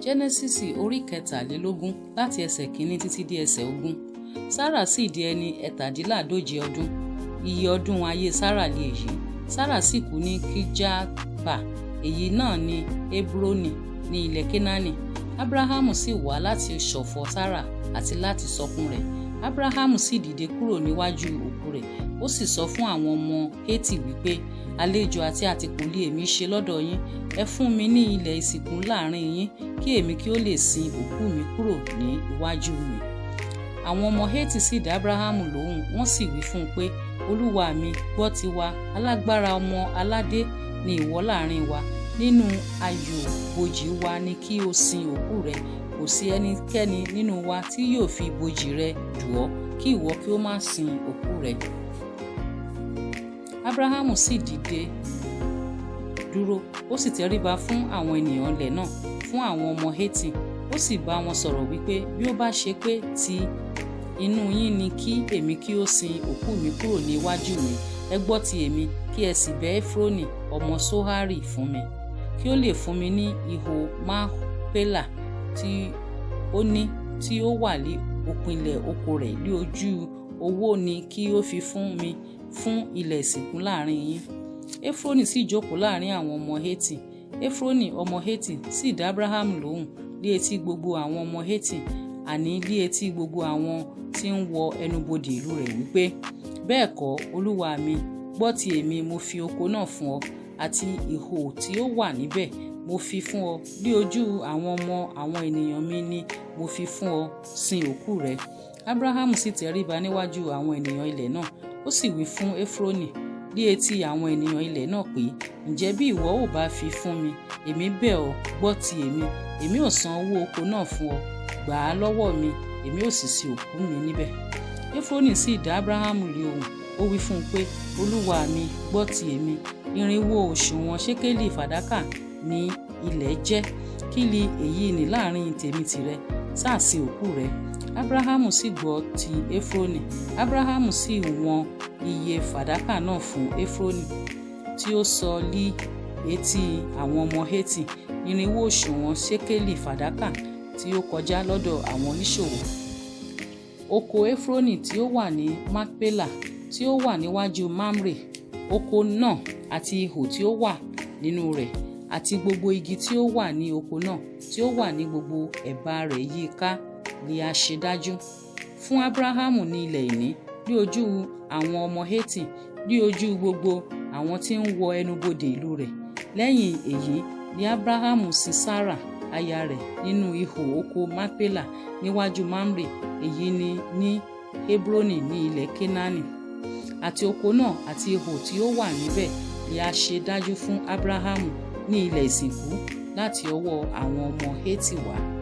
Jẹ́nẹ́sísì orí 23 láti ẹsẹ̀ 1 títí dé ẹsẹ̀ 20. Sárà sì di ẹni 47 ọdún. Iye ọdún ayé Sárà li èyí. Sárà sì kú ní Kirjatarbà, èyí náà ní Hebroni, ní ilẹ̀ Kénáánì. Ábúráhámù sì wá láti ṣọ̀fọ̀ Sárà àti láti sọkún rẹ̀. Ábúráhámù sì dìde kúrò níwájú òkú rẹ̀, ó sì sọ fún àwọn ọmọ Hétì wípé, "Àlejò àti àtìpó li èmi ṣe lọ́dọ̀ yín. Ẹ fún mi ní ilẹ̀ ìsìnkú láàrin yín, kí èmi kí ó lè sin òkú mi kúrò ní iwájú mi." Àwọn ọmọ Hétì sì dá Ábúráhámù lóhùn, wọ́n sì wí fún un pé, "Olúwa mi, gbọ́ tiwa, alágbára ọmọ aládé ni ìwọ láàrin wa. Nínú ayò ibojì wa ni kí o sin òkú rẹ. Kò sí ẹnikẹ́ni nínú wa tí yóò fi ibojì rẹ̀ dù ọ́, kí ìwọ kí ó má sin òkú rẹ." Ábúráhámù sì dìde dúró, ó sì tẹríba fún àwọn ènìyàn ilẹ̀ náà, fún àwọn ọmọ Hétì. Ó sì bá wọn sọ̀rọ̀ wípé, "Bí ó bá ṣe pé ti inú yín ni kí èmi kí ó sin òkú mi kúrò ní iwájú mi, ẹ gbọ́ ti èmi, kí ẹ sì bẹ Éfrónì ọmọ Sóhárì fún mi, kí ó lè fún mi ní ihò Mákpélà tí ó ní, tí ó wà ní òpinlẹ̀ oko rẹ̀. Ní ojú owó ni kí ó fi fún mi fún ilẹ̀ ìsìnkú láàrin yín." Éfrónì sì jókòó láàrin àwọn ọmọ Hétì. Éfrónì ọmọ Hétì sì dá Ábúráhámù lóhùn ní etí gbogbo àwọn ọmọ Hétì, àní ní etí gbogbo àwọn tí ń wọ ẹnubodè ìlú rẹ̀ wípé, "Bẹ́ẹ̀ kọ́, olúwa mi, gbọ́ ti èmi. Mo fi oko náà fún ọ, àti ihò tí ó wà níbẹ̀ mo fi fún ọ. Ní ojú àwọn ọmọ àwọn ènìyàn mi ni mo fi fún ọ. Sin òkú rẹ." Ábúráhámù sì tẹríba níwájú àwọn ènìyàn ilẹ̀ náà. Ó sì wí fún Éfrónì ní etí àwọn ènìyàn ilẹ̀ náà pé, "Ǹjẹ́ bí ìwọ ò bá fi fún mi, èmi bẹ̀ ọ́, gbọ́ ti èmi. Èmi ò san owó oko náà fún ọ. Gbà á lọ́wọ́ mi, èmi ò sì sin òkú mi níbẹ̀." Éfrónì sì dá Ábúráhámù lóhùn, ó wí fún un pé, "Olúwa mi, gbọ́ ti èmi. 400 òṣùwọ̀n ṣékélì fàdákà ní ilẹ̀ jẹ́. Kí li èyí nì láàrin tèmi tìrẹ? Sá sin òkú rẹ." Ábúráhámù sì gbọ́ ti Éfrónì. Ábúráhámù sì wọ́n iye fàdákà náà fún Éfrónì tí ó sọ lí etí àwọn ọmọ Hétì, 400 òṣùwọ̀n ṣékélì fàdákà tí ó kọjá lọ́dọ̀ àwọn oníṣòwò. Oko Éfrónì tí ó wà ní Mákpélà, tí ó wà níwájú Mamre, oko náà àti ihò tí ó wà nínú rẹ̀, àti gbogbo igi tí ó wà ní oko náà, tí ó wà ní gbogbo ẹ̀bá rẹ̀ yí i ká li a ṣe dájú fún Ábúráhámù ní ilẹ̀ ìní ní ojú àwọn ọmọ Hétì, ní ojú gbogbo àwọn tí ń wọ ẹnubodè ìlú rẹ̀. Lẹ́yìn èyí ni Ábúráhámù sin Sárà aya rẹ̀ nínú ihò oko Mákpélà níwájú Mamre, èyí ni ní Hebroni, ní ilẹ̀ Kénáánì. Àti oko náà àti ihò tí ó wà níbẹ̀ ni a ṣe dájú fún Ábúráhámù ní ilẹ̀ ìsìnkú láti ọwọ́ àwọn ọmọ Hétì wá.